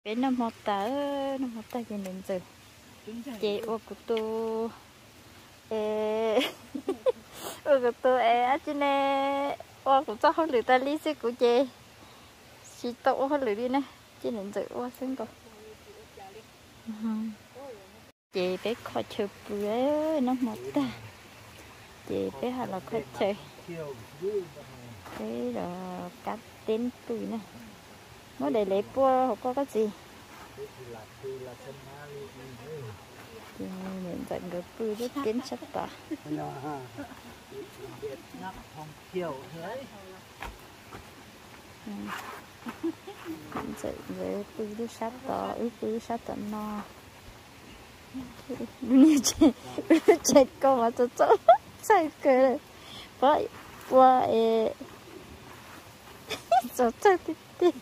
Peb noj hmo tas, noj hmo tas ces niam ntxawm ces ua kuv tus, ua kuv tus es dab tsi ne, ua kuv txoj hauj lwm tas li xwb, kuv ces tsis tau ua hauj lwm li na, ces niam ntxawm ua xwb nkaus. Ces peb kho chaw pw, noj hmo tag ces peb ho los kho chaw, peb los kab teb pw na. Muab daim lev pua hauv ko koj txiv. Ces niam ntxawm nkawd pw lub teb sab tod. Ntxawm nkawd pw lub sab tod, wb pw lub sab tom no. Lub tsev koj mas txaus txaus txhawj kawg. Pab pua es txaus txhawj tiag tiag.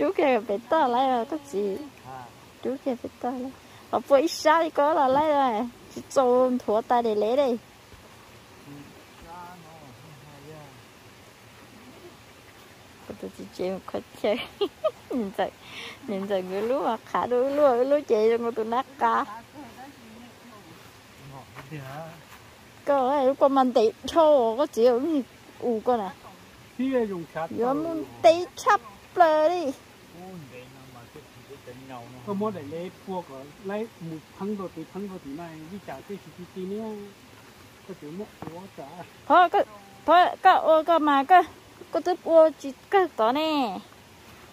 Rub kiag pem toj lawm koj txiv. Rub kiag pem toj lawm, ho pua ib sab li ko los lawm, tsis txaus nthuav tas daim lev li. Kuv tus txiv tsev mus kho chaw. Niam ntxawm nkawd lub mas qhav dua wb lub, wb lub ces zoo nkaus tus nab qa. Koj lub ko mas ntev dhau, koj txiv, lub us ko na yuav mus ntev tshaj plaws li. Koj muab daim lev pua kom laib mus pheeb rau tid, pheeb rau tim no, vim cas tej tsis ti ti ne. Koj tseem muab ua, koj ua koj mas, koj twb ua tsis kawg tod ne.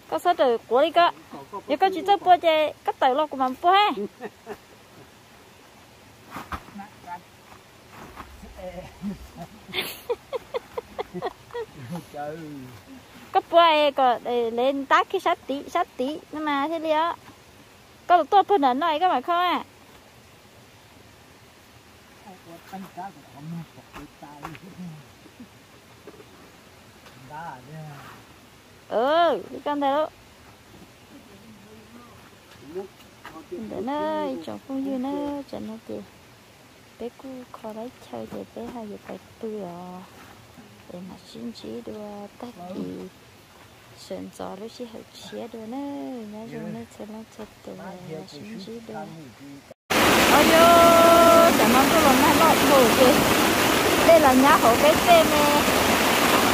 Koj txhob rawm quav li koj. Yog koj tsis txawj pua ces koj tawm los kuv mam pua he. Koj pua es kom lev ntab kiag sab tid, sab tid no mas thiaj li os. Koj los tuaj pawg nram no es koj mam kho. Li koj ntag lauj. Ntawd na, ib tsoom phooj ywg na, tam no ces peb kuj kho laib chaw ces peb ho yuav pais pw os. Es mam sib ntsib dua tag kis sawv ntxov lub sij hawm tshiab dua na. Nyob zoo nej txhua leej txhua tus, sib ntsib dua. Os, yog tam no ntuj los nag loj dhau ces dej los nyab hauv peb tej me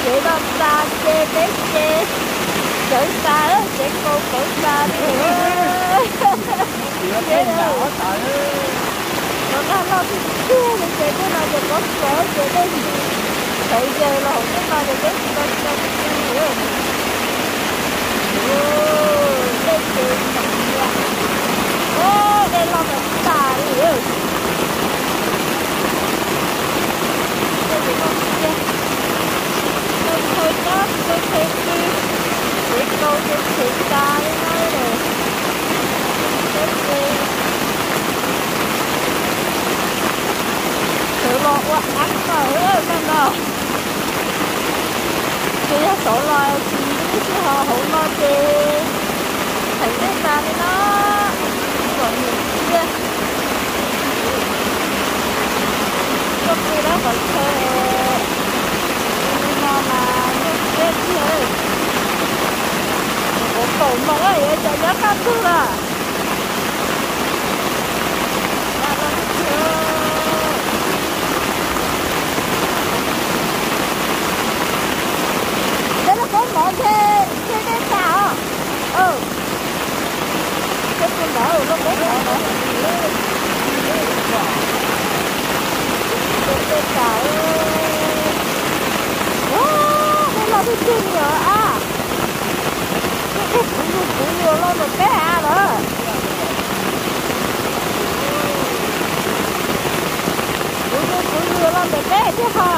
tsev no xa ces peb ces cawv xa, tsev kaus cawv xa li. Los nag loj tiag tiag li ces tej no ces pob tsuas ces dej nti sawv yaws los hauv tej no ces peb tsis tau tsis tau pw li. Dej ces nyom nyam, dej loj tas tas li. Dej ces loj tiag tiag. Tau chaw nyob tsis tau chaw pw, tsev kaus ces tshem tas li no lawm. Peb ces sawv los ua av lawm no no. Ces yog saud los tsis nti sij hawm hauv no ces theem dej tas li no, kom niam tiag. Tuaj pw dab qhov chaw li no mas nyuaj siab tiag. Ua kaum moos yuav cas nyob kaj ntug lawm. Peb lub kaub mov ntshe ntshe dej tas os. Peb tus ntawd lub kaub mov ntawd. Dej tas. Ua, dej loj tiag tiag li os a. Dej kuv yug kuv yug los ntawm peb av lawm. Kuv yug kuv yug los ntawm peb thiab ho.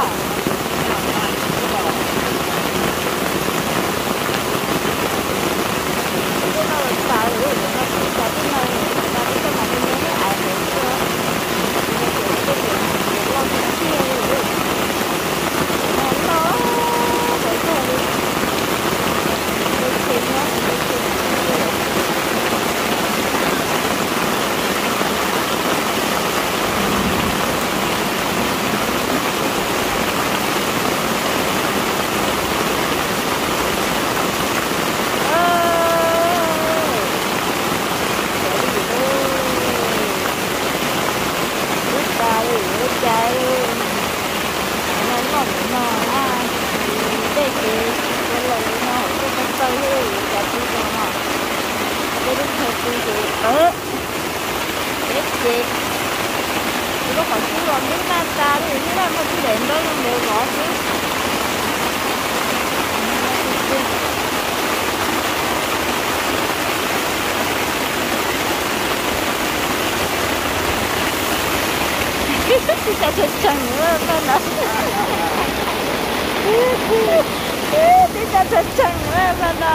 Peb ces lub qhov cub los ntub nag tas li thiab, muaj tib daim ntaub zoo nkaus vov xwb. Tib co tshee tshee na, tib co tshee tshee na no.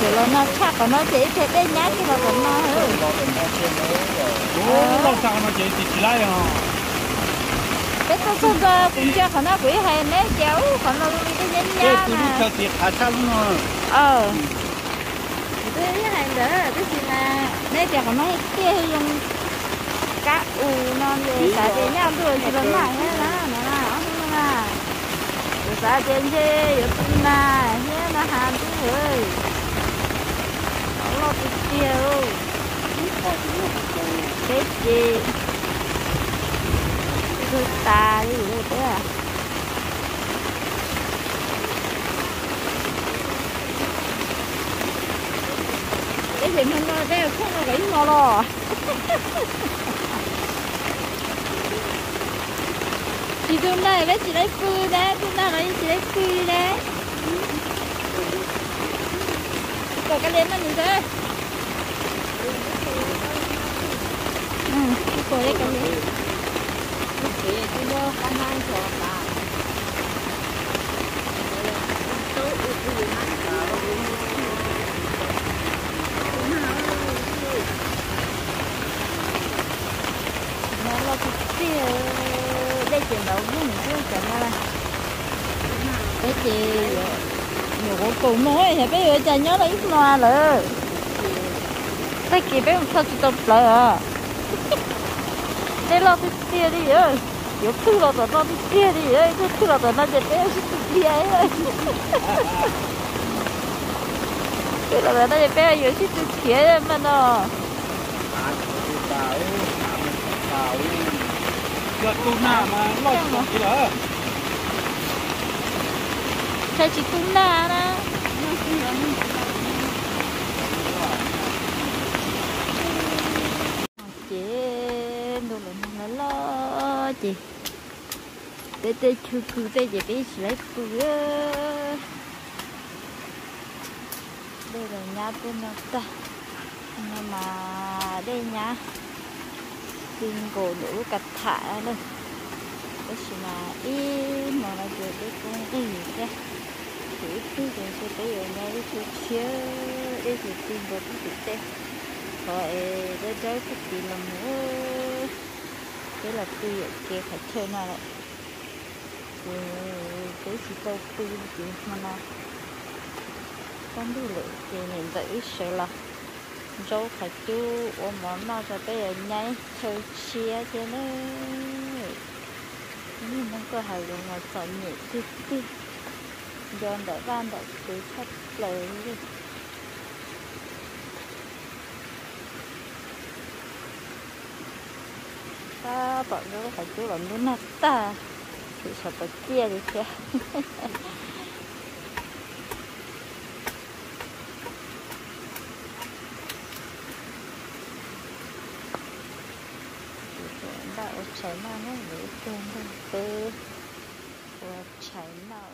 Ces los no tshaj qhov no ces ib txhia dej nyab kiag los tom no. Peb tuaj txog ntua kuv ntsia qhov no kuv ib hais neb tias ub qhov no zoo li dej nyab nyab na. Kuv twb hais ntawd tab sis mas neb tias qhov no tiaj zoo kab u no ces xav tias nyaj ntuj tsis los nag thiab na, no na, ob hnub no na. Kuv xav tias ntshe yuav tu nag thiab no has ntuj, loj tiag tiag. Peb ces tu tas li peb. Peb ces hmo no peb khoom no kom ib hmo los. Tsis tu nag peb tsis laib pw na, tu nag los yeej tsis laib pw li na. Kom ka lias noj nws xwb. Kom ka lias. Tus no loj tiag tiag, dej ces ntaus vog xwb cov no. Peb ces nyuam qhuav kaum moos yog peb yuav cas nyob tau ib hmo lawm. Tag kis peb mus txhoj tsis tau plawv os. Dej loj tiag tiag li, yuav phwj los tom no tiag tiag li, ib tug phwj los tom no ces peb sib tw khiav. Phwj los tom no ces peb yuav sib tw khiav mas no. Yog tu nag mas loj tsis tau khiav lawm. Ntshai tsis tu nag na. Ces ntu los loj loj ces peb tej chw kws tej ces peb tsis laib pw. Dej los nyab tej no tag, no mas dej nyab ti nkaus ntawm lub kav tham na. Tab sis mas ib hmo no ces dej kuj nqig thiab, ces ib pliag ces ntshe peb yuav nyob ib tug tshiab, dej ces ti nkaus puag tim tej, qhov es dawb dawb puag tim los mus. Peb los pw yam kev qhov chaw no lawm, ces peb tsis tau pw ces hmo no kaj ntug lawm ces niam ntxawm wb sawv los ntsaub qhov cub ua mov noj tso peb yuav nyaib chaw tshiab thiab na. Niag neeg tuaj hais lus mas txom nyem tiag tiag, nco ntawm vaj ntawm tsev tshaj plaws li. Tab tom ntsaub qhov cub los ntub nag tag, tseem sawv tau ciaj li thiab. Npaj ua tshais noj na, ib pliag npaj peb ua tshais noj.